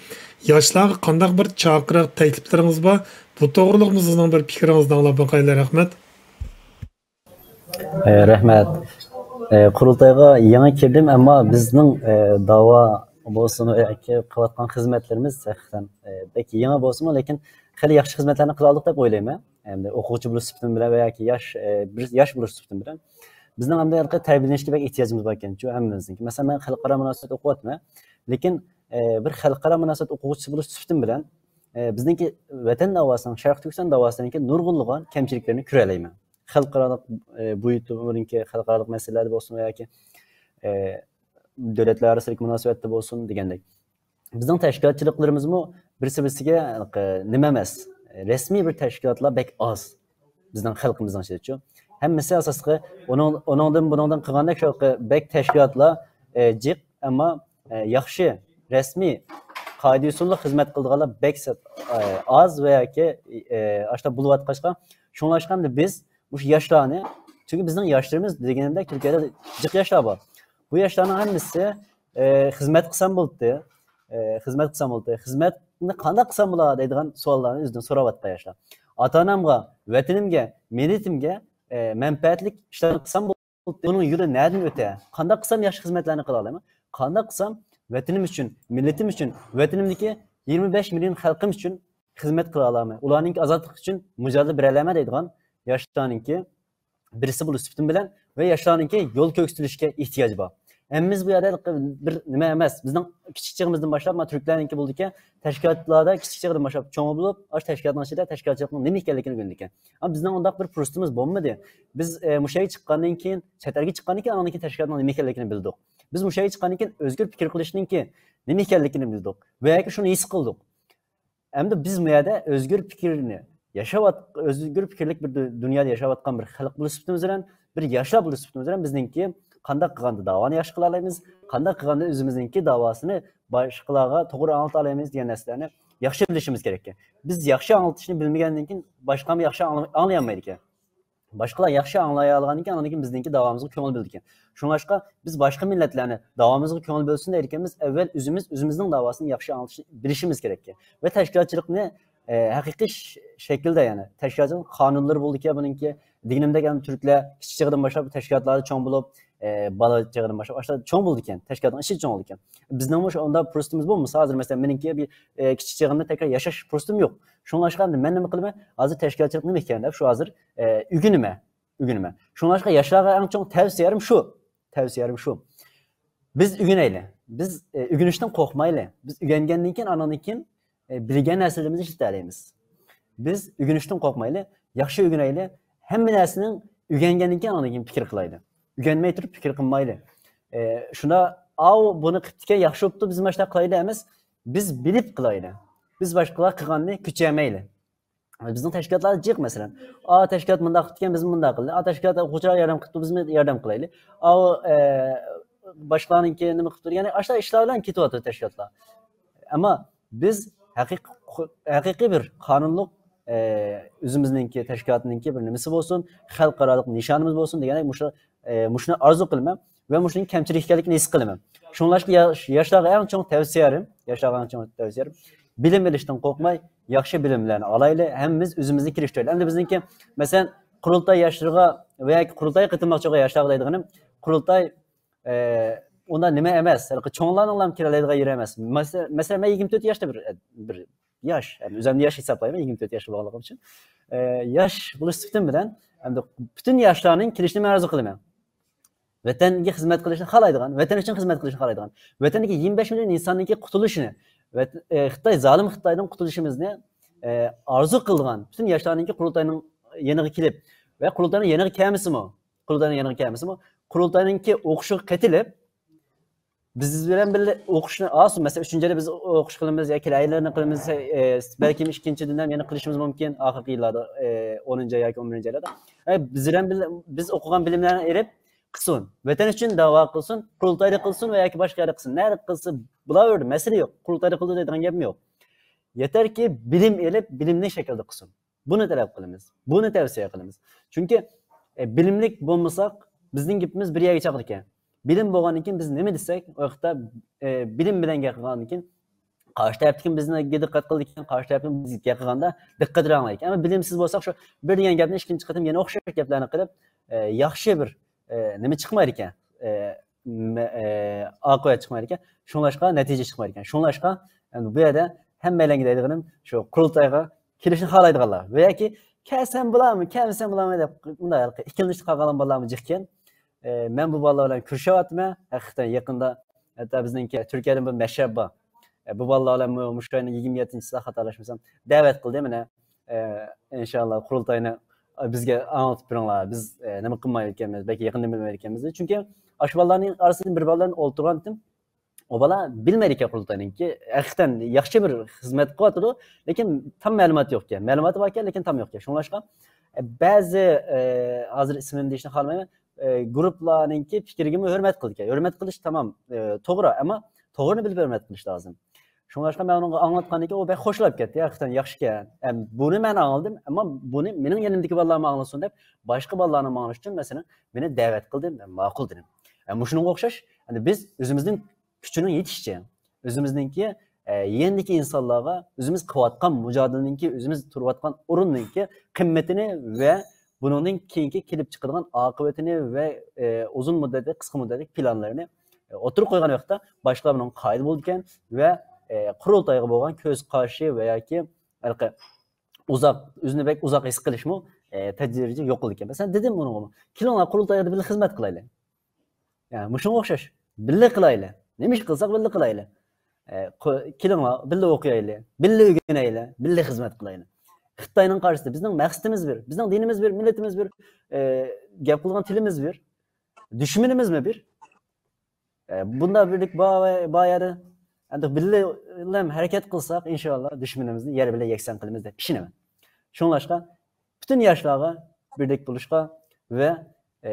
ياشلارغا قانداق بىر چاقىرىق، تەكلىپلىرىڭىز بار؟ بۇ توغرىلىقمۇ سىزنىڭ بىر پىكرىڭىزنى ئاڭلاپ باقايلى. رەھمەت. ئە، رەھمەت. ئە، قۇرۇلتايغا يېڭى كىردىم، ئەمما بىزنىڭ، ئە، داۋا بولسۇن ياكى قىلىۋاتقان خىزمەتلىرىمىز ھەقىقەتەن، ئە، بەك يېڭى بولسىمۇ، لېكىن خېلى ياخشى خىزمەتلەرنى قىلالدۇق دەپ ئويلايمەن. ئەمدى ئوقۇغۇچى بولۇش سۈپىتىم بىلەن ۋە ياكى ياش، ئە، بىر ياش بولۇش سۈپىتىم بىلەن بىزنىڭ ئەمدى ھېلىقى تەربىيەلىنىشكە بەك ئېھتىياجىمىز بار ئىكەنچۇ ھەممىمىزنىڭكى. مەسىلەن، مەن خەلقئارا مۇناسىۋەت ئوقۇۋاتىمەن، لېكىن، ئە، بىر خەلقئارا مۇناسىۋەت ئوقۇغۇچىسى بولۇش سۈپىتىم بىلەن، ئە، بىزنىڭكى ۋەتەن داۋاسىنىڭ، شەرقىي تۈركىستان داۋاسىنىڭكى نۇرغۇنلىغان كەمچىلىكلىرىنى كۆرەلەيمەن. خەلقئارالىق، ئە، بويۇتىمىزنىڭكى خەلقئارالىق مەسىلىلەردە بولسۇن ۋە ياكى، ئە، دۆلەتلەر ئارىسىدىكى مۇناسىۋەتتە بولسۇن دېگەندەك. بىزنىڭ تەشكىلاتچىلىقلىرىمىزمۇ بىرسى-بىرسىگە، ئە، نېمە ئەمەس، رەسمىي بىر تەشكىلاتلار بەك ئاز بىزنىڭ خەلقىمىزنىڭ ئىچىدىچۇ. ھەممىسى ئاساسلىقى ئۇنىڭ، ئۇنىڭدىن، بۇنىڭدىن قىلغاندەك شۇ بەك تەشكىلاتلار، ئە، جىق، ئەمما، ئە، ياخشى، رەسمىي، قائىدە-يوسۇنلۇق خىزمەت قىلىدىغانلار بەك سەت-، ئە، ئاز ۋە ياكى، ئە، ئاشۇنداق بولۇۋاتقاچقا، شۇڭلاشقا ئەمدى بىز مۇشۇ ياشلارنى، چۈنكى بىزنىڭ ياشلىرىمىز دېگىنىمدەك تۈركىيەدە جىق ياشلار بار. بۇ ياشلارنىڭ ھەممىسى، ئە، خىزمەت قىلسام بولدى، ئە، خىزمەت قىلسام بولدى، خىزمەتنى قانداق قىلسام بولار دەيدىغان سوئاللارنى ئۆزىدىن سوراۋاتقان ياشلار. ئاتا-ئانامغا، ۋەتىنىمگە، مىللىتىمگە، ئە، مەنپەئەتلىك ئىشلارنى قىلسام بولدى، بۇنىڭ يولى نەدىن ئۆتە؟ قانداق قىلسام ياخشى خىزمەتلەرنى قىلالايمەن؟ قانداق قىلسام ۋەتىنىم ئۈچۈن، مىللىتىم ئۈچۈن، ۋەتىنىمدىكى يىگىرمە بەش مىليون خەلقىم ئۈچۈن خىزمەت قىلالايمەن؟ ئۇلارنىڭكى ئازادلىقى ئۈچۈن مۇجادىلە بېرەلەيمەن دەيدىغان ياشلارنىڭكى بىرسى بولۇش سۈپىتىم بىلەن ۋە ياشلارنىڭكى يول كۆرسىتىلىشىگە ئېھتىياجى بار. ھەممىمىز بۇ يەردە بىر نېمە ئەمەس، بىزنىڭ كىچىك چېغىمىزدىن باشلاپ، مانا تۈركلەرنىڭكى بولىدىكەن، تەشكىلاتلاردا كىچىك چېغىدىن باشلاپ چوڭ بولۇپ، ئاشۇ تەشكىلاتنىڭ ئىچىدە تەشكىلاتچىلىقنىڭ نېمە ئىكەنلىكىنى ئۆگەندىكەن. ئەمما بىزنىڭ ئۇنداق بىر پۇرسىتىمىز بولمىدى. بىز، ئە، مۇشۇ يەرگە چىققاندىن كېيىن، چەت ئەلگە چىققاندىن كېيىن ئاندىن كېيىن تەشكىلاتنىڭ نېمە ئىكەنلىكىنى بىلدۇق. بىز مۇشۇ يەرگە چىققاندىن كېيىن ئۆزگىرىپ پىكىر قىلىشنىڭكى نېمە ئىكەنلىكىنى بىلدۇق ۋە ياكى شۇنى ھېس قىلدۇق. ئەمدى بىز بۇ يەردە ئۆزگىر پىكىرنى ياشاۋات-، ئۆزگىر پىكىرلىك بىر دۇ-، دۇنيادا ياشاۋاتقان بىر خەلق بولۇش سۈپىتىمىز بىلەن، بىر ياشلار بولۇش سۈپىتىمىز بىلەن بىزنىڭكى قانداق قىلغاندا داۋانى ياخشى قىلالايمىز، قانداق قىلغاندا ئۆزىمىزنىڭكى داۋاسىنى باشقىلارغا توغرا ئاڭلىتالايمىز دېگەن نەرسىلەرنى ياخشى بىلىشىمىز كېرەك. بىز ياخشى ئاڭلىتىشنى بىلمىگەندىن كېيىن باشقا ياخشى ئاڭلا-، ئاڭلىيالمايدىكەن. باشقىلار ياخشى ئاڭلايالىغاندىن كېيىن، ئاندىن كېيىن بىزنىڭكى داۋامىزغا كۆڭۈل بۆلىدىكەن. شۇڭلاشقا بىز باشقا مىللەتلەرنى داۋامىزغا كۆڭۈل بۆلسۇن دەيدىكەنمىز، ئەۋۋەل ئۆزىمىز ئۆزىمىزنىڭ داۋاسىنى ياخشى ئاڭلىتىشنى بىلىشىمىز كېرەككەن. ۋە تەشكىلاتچىلىقنى، ئە، ھەقىقىي ش-، شەكىلدە، يەنى تەشكىلاتچىلىق قانۇنلىرى بولىدىكەن بۇنىڭكى. دېگىنىمدەك، يەنى تۈركلەر كىچىك چېغىدىن باشلاپ تەشكىلاتلاردا چوڭ بولۇپ، ئە، بالا چېغىدىن باشلاپ ئاشۇنداق چوڭ بولىدىكەن. تەشكىلاتنىڭ ئىچىدە چوڭ بولىدىكەن. بىزنىڭمۇ شۇ ئۇنداق پۇرسىتىمىز بولمىسا، ھازىر مەسىلەن، مېنىڭكى بىر، ئە، كىچىك چېغىمدا تەكرار ياشاش پۇرسىتىم يوق. شۇڭلاشقا ئەمدى مەن نېمە قىلىمەن؟ ھازىر تەشكىلاتچىلىق نېمە ئىكەن دەپ شۇ ھازىر، ئە، ئۆگىنىمەن. ئۆگىنىمەن. شۇڭلاشقا ياشلارغا ئەڭ چوڭ تەۋسىيەم شۇ. تەۋسىيەم شۇ. بىز ئۆگىنەيلى. بىز، ئە، ئۆگىنىشتىن قورقمايلى. بىز ئۆگەنگەندىن كېيىن، ئاندىن كېيىن، ئە، بىلگەن نەرسىلىرىمىزنى ئىشلىتەلەيمىز. بىز ئۆگىنىشتىن قورقمايلى. ياخشى ئۆگىنەيلى. ھەممە نەرسىنىڭ ئۆگەنگەندىن كېيىن، ئاندىن كېيىن پىكىر قىلايلى. ئۆگەنمەي تۇرۇپ پىكىر قىلمايلى. ئە، شۇندا، ئاۋۇ بۇنى قىپتىكەن، ياخشى بوپتۇ، بىز مانا شۇنداق قىلايلى ئەمەس. بىز بىلىپ قىلايلى. بىز باشقىلار قىلغاننى كۈچەمەيلى. بىزنىڭ تەشكىلاتلار جىق، مەسىلەن، ئا تەشكىلات مۇنداق قىپتىكەن، بىزمۇ مۇنداق قىلدى. ئا تەشكىلات ئوقۇغۇچىلار ياردەم قىپتۇ، بىزمۇ ياردەم قىلايلى. ئاۋۇ، ئە، باشقىلارنىڭكى نېمە قىپتۇ؟ يەنى ئاشۇنداق ئىشلار بىلەن كېتىۋاتىدۇ تەشكىلاتلار. ئەمما بىز ھەقىقىي، ھەقىقىي بىر قانۇنلۇق، ئە، ئۆزىمىزنىڭكى تەشكىلاتنىڭكى بىر نېمىسى بولسۇن، خەلقئارالىق نىشانىمىز بولسۇن دېگەندەك مۇشۇ، ئە، مۇشۇنى ئارزۇ قىلىمەن. ۋە مۇشۇنىڭ كەمچىلىك ئىكەنلىكىنى ھېس قىلىمەن. شۇڭلاشقا ياش-، ياشلارغا ئەڭ چوڭ تەۋسىيەم، ياشلارغا ئەڭ چوڭ تەۋسىيەم، بىلىم ئېلىشتىن قورقماي، ياخشى بىلىملەرنى ئالايلى، ھەممىمىز ئۆزىمىزنى كېلىشتۈرەيلى. ئەمدى بىزنىڭكى، مەسىلەن، قۇرۇلتاي ياشلىرىغا ۋە ياكى قۇرۇلتايغا قېتىلماقچى بولغان ياشلارغا دەيدىغىنىم، قۇرۇلتاي، ئە، ئۇنداق نېمە ئەمەس، ھېلىقى چوڭلارنىڭلام كېلەلەيدىغان يېرى ئەمەس. مەسە-، مەسىلەن، مەن يىگىرمە تۆت ياشتا بىر، بىر ياش، يەنى ئۆزۈمنى ياش ھېسابلايمەن، يىگىرمە تۆت ياشلىق بولغانلىقىم ئۈچۈن. ئە، ياش بولۇش سۈپىتىم بىلەن، ئەمدى پۈتۈن ياشلارنىڭ كېلىشىنى مەن ئارزۇ قىلىمەن. ۋەتەنگە خىزمەت قىلىشنى خالايدىغان، ۋەتەن ئۈچۈن خىزمەت قىلىشنى خالايدىغان، ۋەتەندىكى يىگىرمە بەش مىليون ئىنساننىڭكى قۇتۇلۇشىنى، ۋەت-، ئە، خىتاي، زالىم خىتايدىن قۇتۇلۇشىمىزنى، ئە، ئارزۇ قىلىدىغان پۈتۈن ياشلارنىڭكى قۇرۇلتاينىڭ يېنىغا كېلىپ ۋە قۇرۇلتاينىڭ يېنىغا كەلمىسىمۇ، قۇرۇلتاينىڭ يېنىغا كەلمىسىمۇ، قۇرۇلتاينىڭكى ئوقۇشىغا قېتىلىپ، بىز بىلەن بىللە ئوقۇشنى ئالسۇن. مەسىلەن، ئۈچىنچى يىلى بىز ئوقۇش قىلىمىز ياكى ھەيلەرنى قىلىمىز، ئە، بەلكىم ئىككىنچى يىلدىن ھەم يەنە قىلىشىمىز مۇمكىن، ئاخىرقى يىللاردا، ئە، ئونىنچى ياكى ئون بىرىنچى يىللاردا. ئە، بىز بىلەن بىللە بىز ئوقۇغان بىلىملەرنى ئېلىپ قىلسۇن. ۋەتەن ئۈچۈن داۋا قىلسۇن، قۇرۇلتايدا قىلسۇن ۋە ياكى باشقا يەردە قىلسۇن. نەدە قىلسا بولاۋېرىدۇ، مەسىلە يوق. قۇرۇلتايدا قىلىدۇ دەيدىغان گەپمۇ يوق. يېتەركى بىلىم ئېلىپ، بىلىملىك شەكىلدە قىلسۇن. بۇنى تەلەپ قىلىمىز. بۇنى تەۋسىيە قىلىمىز. چۈنكى، ئە، بىلىملىك بولمىساق، بىزنىڭ گېپىمىز بىر يەرگە چاقىدىكەن. بىلىم بولغاندىن كېيىن بىز نېمە دېسەك، ئۇ ۋاقىتتا، ئە، بىلىم بىلەن گەپ قىلغاندىن كېيىن قارشى تەرەپتىكى بىزگە دىققەت قىلىدىكەن، قارشى تەرەپتىن بىز گەپ قىلغاندا دىققەت ئاڭلايدىكەن. ئەمما بىلىمسىز بولساق، شۇ بىر دېگەن گەپنى ئىككىنچى قېتىم يەنە ئوخشاش گەپلەرنى قىلىپ، ئە، ياخشى بىر، ئە، نېمە چىقمايدىكەن. ئە، مە-، ئە، ئاقىۋەت چىقمايدىكەن. شۇڭلاشقا نەتىجە چىقمايدىكەن. شۇڭلاشقا، ئەمدى بۇ يەردە ھەممەيلەنگە دەيدىغىنىم شۇ، قۇرۇلتايغا كېلىشنى خالايدىغانلار ۋە ياكى كەلسەم بولامۇ، كەلمىسەم بولامۇ دەپ مۇنداق ئىككىلىنىشتە قالغان بالىلارمۇ جىقكەن. ئە، مەن بۇ بالىلار بىلەن كۆرۈشۈۋاتىمەن. ھەقىقەتەن يېقىندا ھەتتا بىزنىڭكى تۈركىيەدىن بىر مەشرەپ بار. ئە، بۇ بالىلار بىلەن مۇ-، مۇشۇ ئاينىڭ يىگىرمە يەتتىنچىسىدە خاتالاشمىسام دەۋەت قىلدى مېنى. ئە، ئىنشاللا قۇرۇلتاينى بىزگە ئاڭلىتىپ بېرىڭلار. بىز، ئە، نېمە قىلمايدىكەنمىز، بەلكى يېقىندىن بىلمەيدىكەنمىز. چۈنكى ئاشۇ بالىلارنىڭ ئارىسىدىن بىر بالا بىلەن ئولتۇرغانتىم. ئۇ بالا بىلمەيدىكەن قۇرۇلتاينىڭكى ھەقىقەتەن ياخشى بىر خىزمەت قىلىۋاتىدۇ، لېكىن تام مەلۇماتى يوقكەن. مەلۇماتى باركەن، لېكىن تام يوقكەن. شۇڭلاشقا، ئە، بەزى، ئە، ھازىر ئىسمىنى دېيىشنى خالىمايمەن، ئە، گۇرۇپپىلارنىڭكى پىكرىگىمۇ ھۆرمەت قىلىدىكەن. ھۆرمەت قىلىش تامام، ئە، توغرا، ئەمما توغرىنى بىلىپ ھۆرمەت قىلىش لازىم. شۇڭلاشقا مەن ئۇنىڭغا ئاڭلاتقاندىن كېيىن ئۇ بەك خۇشلاپ كەتتى. ھەقىقەتەن ياخشىكەن. ئەم، بۇنى مەن ئاڭلىدىم، ئەمما بۇنى مېنىڭ يېنىمدىكى بالىلارمۇ ئاڭلىسۇن دەپ، باشقا بالىلارنىڭ ئاڭلىشى ئۈچۈن مەن سېنى، مېنى دەۋەت قىلدىم، مەن ماقۇل دېدىم. ئە، مۇشۇنىڭغا ئوخشاش، ئەمدى بىز ئۆزىمىزنىڭ كۈچىنىڭ يېتىشىچە، ئۆزىمىزنىڭكى، ئە، يېنىدىكى ئىنسانلارغا ئۆزىمىز قىلىۋاتقان مۇجادىلىنىڭكى، ئۆزىمىز تۇرۇۋاتقان ئورۇننىڭكى قىممىتىنى ۋە بۇنىڭدىن كېيىنكى كېلىپ چىقىدىغان ئاقىۋىتىنى ۋە، ئە، ئۇزۇن مۇددەتلىك، قىسقا مۇددەتلىك پىلانلىرىنى، ئە، ئوتتۇرىغا قويغان ۋاقىتتا باشقىلار بۇنىڭغا قايىل بولىدىكەن ۋە، ئە، قۇرۇلتايغا بولغان كۆز قارىشى ۋە ياكى ھېلىقى ئۇزاق، ئۆزىنى بەك ئۇزاق ھېس قىلىشمۇ، ئە، تەدرىجىي يوقىلىدىكەن. مەسىلەن، دېدىم ئۇنىڭغىمۇ، كېلىڭلار، قۇرۇلتايدا بىللە خىزمەت قىلايلى. يا، مۇشۇنىڭغا ئوخشاش. بىللە قىلايلى. نېمە ئىش قىلساق، بىللە قىلايلى. ئە، قو-، كېلىڭلار، بىللە ئوقۇيايلى، بىللە ئۆگىنەيلى، بىللە خىزمەت قىلايلى. خىتاينىڭ قارشىسىدا بىزنىڭ مەقسىتىمىز بىر، بىزنىڭ دىنىمىز بىر، مىللىتىمىز بىر، ئە، گەپ قىلىدىغان تىلىمىز بىر، دۈشمىنىمىزمۇ بىر. ئە، بۇنداق بىرلىك بار، بار يەردە، ئەمدى بىللە ھەرىكەت قىلساق، ئىنشاللا دۈشمىنىمىزنى يەر بىلەن يەكسان قىلىمىز دەپ ئىشىنىمەن. شۇڭلاشقا، پۈتۈن ياشلارغا بىرلىك بولۇشقا ۋە، ئە،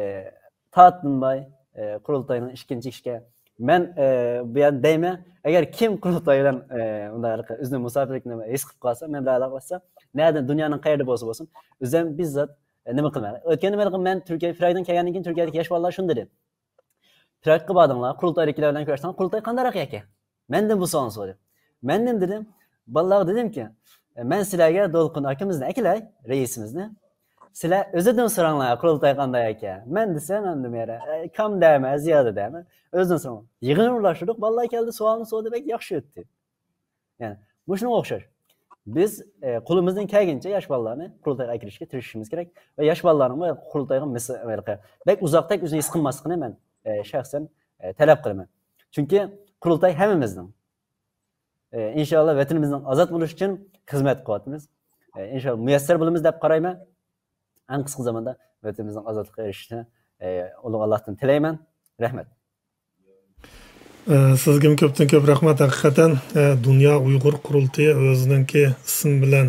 تارتىنماي، ئە، قۇرۇلتاينىڭ ئىككىنچى ئىشىكى. مەن، ئە، بۇ يەردە دەيمەن، ئەگەر كىم قۇرۇلتاي بىلەن، ئە، مۇنداق ئۆزىنى مۇساپىرلىكنى ھېس قىلىپ قالسا، مەن بىلەن ئالاقىلەشسە، نەدە، دۇنيانىڭ قەيەردە بولسا بولسۇن، ئۆزۈم بىززات، ئە، نېمە قىلىمەن. ئۆتكەندە مەن، مەن تۈركىيە، پراگدىن كەلگەندىن كېيىن تۈركىيەدىكى ياش بالىلار شۇنى دېدى. پراگقا باردىڭلار، قۇرۇلتايدىكىلەر بىلەن كۆرۈشتۈڭلار، قۇرۇلتاي قانداقراق يەكەن؟ مەندىن بۇ سوئالنى سورىدى. مەن نېمە دېدىم؟ بالىلارغا دېدىمكى، مەن سىلەرگە دولقۇن ئاكىمىزنى ئەكېلەي، رەئىسىمىزنى. سىلەر ئۆزىدىن سوراڭلار، قۇرۇلتاي قانداق ئەكەن؟ مەن دېسەم، ئەمدى مەرە، ئە، كام دەيمەن، زىيادە دەيمەن. ئۆزىدىن سوراڭلار. يىغىن ئورۇنلاشتۇردۇق، بالىلار كەلدى، سوئالنى سورىدى، بەك ياخشى ئۆتتى. يەنى، مۇشۇنىڭغا ئوخشاش. بىز، ئە، قولىمىزدىن كەلگىنىچە ياش بالىلارنى قۇرۇلتايغا ئەكىرىشكە تىرىشىشىمىز كېرەك ۋە ياش بالىلارنىڭمۇ قۇرۇلتايغا مىس-، بەك ئۇزاقتەك ئۆزىنى ھېس قىلماسلىقىنى مەن، ئە، شەخسەن، ئە، تەلەپ قىلىمەن. چۈنكى قۇرۇلتاي ھەممىمىزنىڭ. ئە، ئىنشاللا ۋەتىنىمىزنىڭ ئازاد بولۇشى ئۈچۈن خىزمەت قىلىۋاتىمىز. ئە، ئىنشاللا مۇيەسسەر بولىمىز دەپ قارايمەن. ئەڭ قىسقا زاماندا ۋەتىنىمىزنىڭ ئازادلىقىغا ئېرىشىشىنى، ئە، ئۇلۇغ ئاللاھتىن تىلەيمەن. رەھمەت. ئە، سىزگىمۇ كۆپتىن كۆپ رەھمەت. ھەقىقەتەن، ئە، دۇنيا ئۇيغۇر قۇرۇلتىيى ئۆزىنىڭكى ئىسمى بىلەن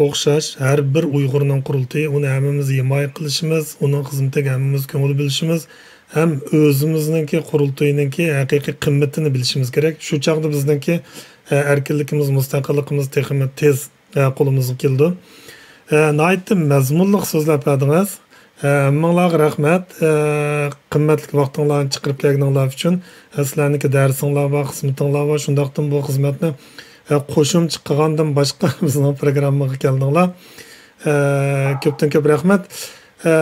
ئوخشاش، ھەر بىر ئۇيغۇرنىڭ قۇرۇلتىيى، ئۇنى ھەممىمىز ھىمايە قىلىشىمىز، ئۇنىڭ خىزمىتىگە ھەممىمىز كۆڭۈل بۆلۈشىمىز ھەم ئۆزىمىزنىڭكى قۇرۇلتىيىنىڭكى ھەقىقىي قىممىتىنى بىلىشىمىز كېرەك. شۇ چاغدا بىزنىڭكى، ئە، ئەركىنلىكىمىز، مۇستەقىللىقىمىز تېخىمۇ تېز، ئە، قولىمىزغا كېلىدۇ. ئە، ناھايىتى مەزمۇنلۇق سۆزلەپ بەردىڭىز. ئە، ھەممىڭلارغا رەھمەت. ئە، قىممەتلىك ۋاقتىڭلارنى چىقىرىپ كەلگىنىڭلار ئۈچۈن. ئە، سىلەرنىڭكى دەرسىڭلار بار، خىزمىتىڭلار بار. شۇنداقتىمۇ بۇ خىزمەتنى، ئە، قوشۇمچە قىلغاندىن باشقا بىزنىڭ پروگراممىغا كەلدىڭلار. ئە، كۆپتىن كۆپ رەھمەت. ئە،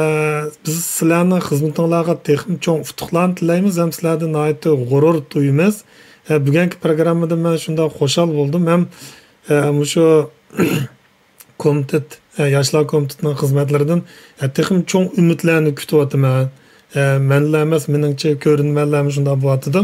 بىز سىلەرنىڭ خىزمىتىڭلارغا تېخىمۇ چوڭ ئۇتۇقلارنى تىلەيمىز ھەم سىلەردىن ناھايىتى غۇرۇر تۇيىمىز. ئە، بۈگۈنكى پروگراممىدىن مەن شۇنداق خۇشال بولدۇم ھەم، ئە، مۇشۇ كومىتېت، ئە، ياشلار كومىتېتىنىڭ خىزمەتلىرىدىن، ئە، تېخىمۇ چوڭ ئۈمىدلەرنى كۈتۈۋاتىمەن. ئە، مەنلا ئەمەس، مېنىڭچە كۆرۈرمەنلەرمۇ شۇنداق بولۇۋاتىدۇ.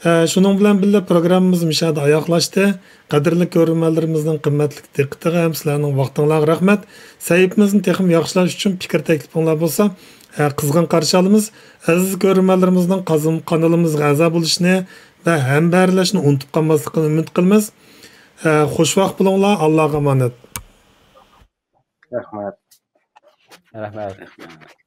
ئە، شۇنىڭ بىلەن بىللە پروگراممىمىز مۇشۇ يەردە ئاياغلاشتى. قەدىرلىك كۆرۈرمەنلىرىمىزنىڭ قىممەتلىك دىققىتىگە ھەم سىلەرنىڭ ۋاقتىڭلارغا رەھمەت. سەھىپىمىزنى تېخىمۇ ياخشىلاش ئۈچۈن پىكىر تەكلىپىڭلار بولسا، ئە، قىزغىن قارشى ئالىمىز. ئەزىز كۆرۈرمەنلىرىمىزنىڭ قازان-، قانىلىمىزغا ئەزا بولۇشنى ۋە ھەمبەھىرلەشنى ئۇنتۇپ قالماسلىقىنى ئۈمىد قىلىمىز. ئە، خوش ۋاقىت بولۇڭلار. ئاللاغا ئامانەت. رەھمەت. رەھمەت. رەھمەت.